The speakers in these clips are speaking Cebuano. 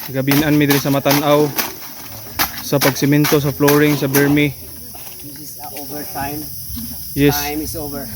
Gabinan mi diri sa Matanaw sa pagsimento sa flooring sa Burmese. This is overtime. Yes. Time is over.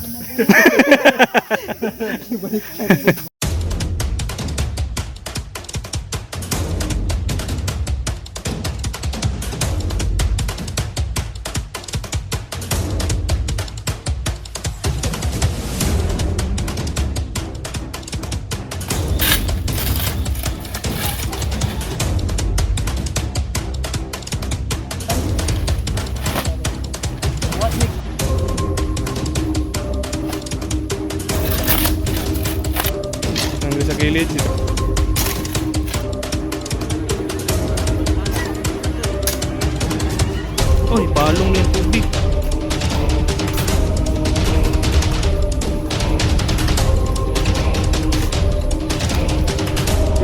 Nang sa kilid. Oy, balong na yung tubig.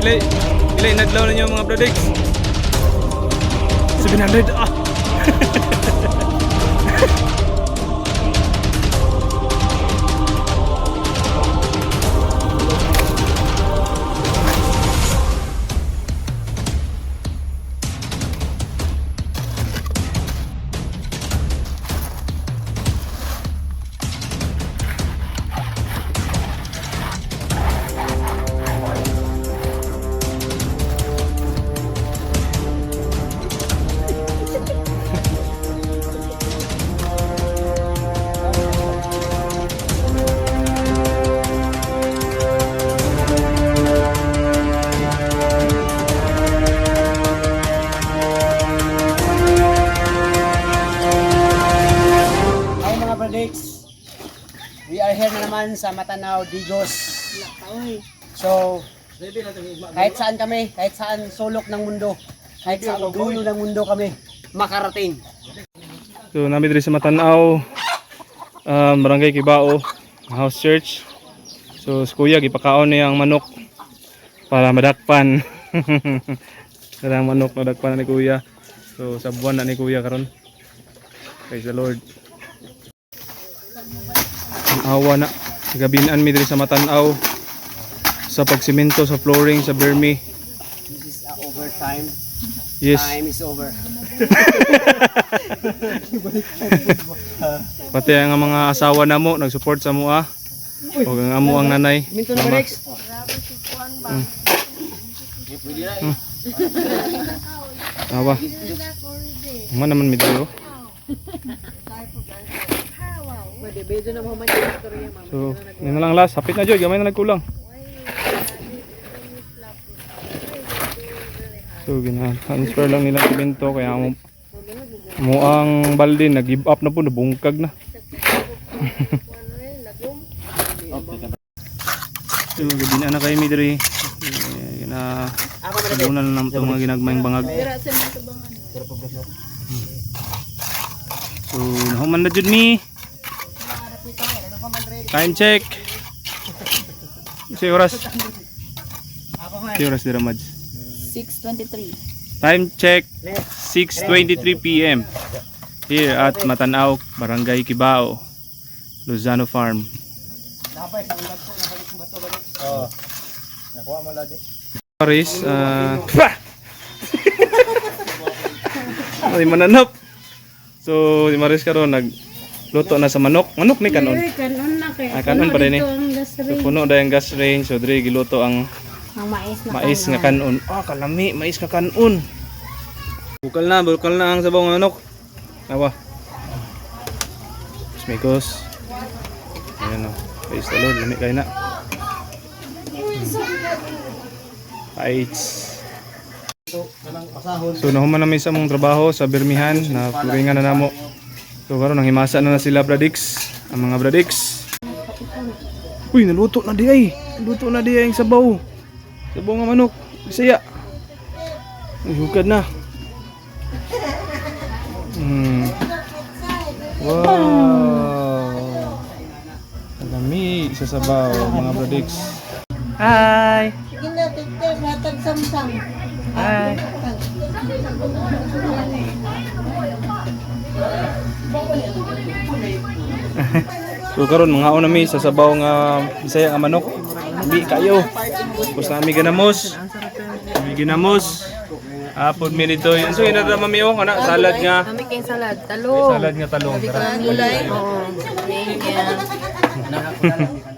Ilay, ilay, nadlaw na niyo mga products. 700, ah! Hi mga Bradix. We are here na naman sa Matanao, Digos. So, kahit saan kami, kahit saan sulok ng mundo, kahit saan dulo ng mundo kami, makarating. So nami diri sa Matanaw, Barangay Kibao, House Church. So si Kuya gipakaon niya ang manok para madakpan. Para ang manok nadakpan na ni Kuya. So sa buwan na ni Kuya karon. Praise the Lord. Ang awa na gabinan mi diri sa Matanaw sa pagsimento sa flooring sa Burmese. This is overtime. Yes. Time is over. Pati ang mga asawa namo nag-support sa mua. O ang amo ang nanay. Minto na Mama. Rex. Awa. Man naman mi diri, oh. So, yun na lang last. Hapit na jud, gamay na nagkulang. So, gina-transfer lang nila ang simento kaya mo mo ang balde nag-give up na po, nabungkag na. So, gabi na na kayo mi diri. Eh, gina tabunan na lang itong mga ginagmayng bangag. So, nahuman na jud mi. Time check. Si oras. Si oras dira Mads. 6:23. Time check 6:23 PM. Here at Matanaw, Barangay Kibao, Lozano Farm. Paris, ah, Ay, mananap. So, si Maris karon nagluto na sa manok. Manok ni kanon. Kanon na kay. Ah, kanon pa rin eh. Dito ang gas So, puno dahil ang gas range. So, diri giluto ang Ang mais na mais nga kanon. Ah, kalami, mais nga kanon. Bukal na ang sabaw ng manok. Awa. Smikos. Ayan o. Praise the Lord, lami kayo na. Aids. So nahuman namin sa mong trabaho sa Birmihan na fluoringan na namo. So karon nang himasa na na sila Bradix, ang mga Bradix. Uy, naluto na di ay. Naluto na di ay ang sabaw. Sabaw nga manok. Bisaya. Uy, hukad na. Wow. Ang dami sa sabaw, mga Bradix. Hi. Sige na, tiktik, hatag samsam. Hi. So karon mga una mi sa sabaw nga Bisaya nga manok. Bi kayo. Tapos nami ginamos. Nami ginamos. Apod mi nito. Yun so inada mami oh, kana salad nga. Kami kayong salad. Talong. Salad nga talong. Tara. Gulay. Oo. Thank you.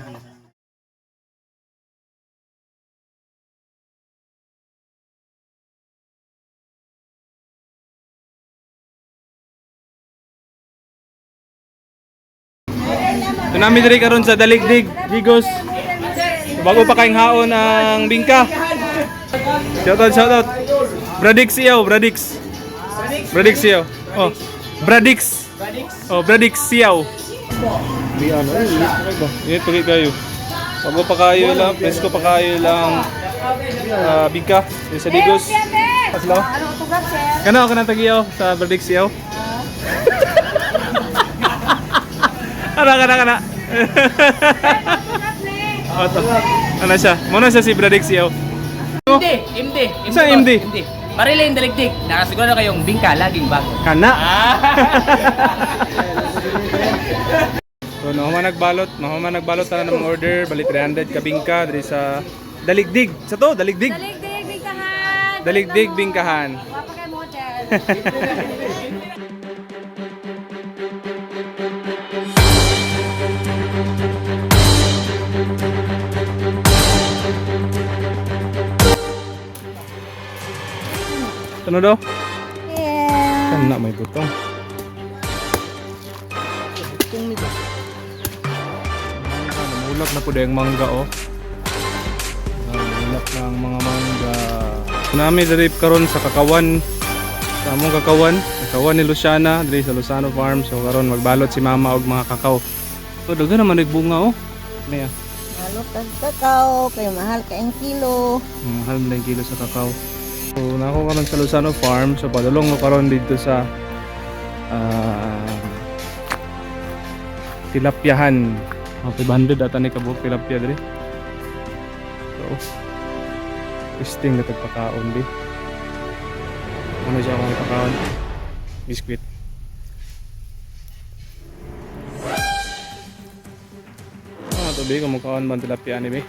So nami diri karon sa Daligdig, Digos. Bago pa kayong haon ang bingka. Shout out, shout out. Bradix iyaw, Bradix. Bradix iyaw. Oh. Bradix. Oh, Bradix iyaw. Di ano, init pa kayo. Bago pa kayo lang, presko pa kayo lang bingka diri sa Digos. Paslo. Kana ako nang tagiyaw sa Bradix iyaw. Ana kana kana. Ato. Ano siya? Muna siya si Bradix iyaw. MD, MD. Saan MD? MD. Marilyn Daligdig. Nakasiguro kayong bingka laging bago. Kana. So nahuman nagbalot, nahuman nagbalot tanan ng mga order, bali 300 ka bingka diri sa Daligdig. Sa to, Daligdig. Daligdig, bingkahan. Daligdig bingkahan. Wapa kay model. Ano daw? Yeah. Kana may butong. Namulak na po yung mangga oh. Namulak na ang mga mangga. Nami diri karon sa kakawan. Sa among kakawan, kakawan ni Luciana diri sa Luzano Farm. So karon magbalot si mama og mga kakao. So daghan naman nagbunga oh. Niya. Balot ang kakao, kay mahal ka ang kilo. Mahal man ang kilo sa kakao. So nako karon sa Luzano Farm. So padulong ko karon dito sa tilapyahan. Oh, 500 ata ni kabuok tilapia diri. So, testing na tagpakaon di. Ano siya akong ipakaon? Biscuit. Ah, to be, kumukaon man tilapia ni be.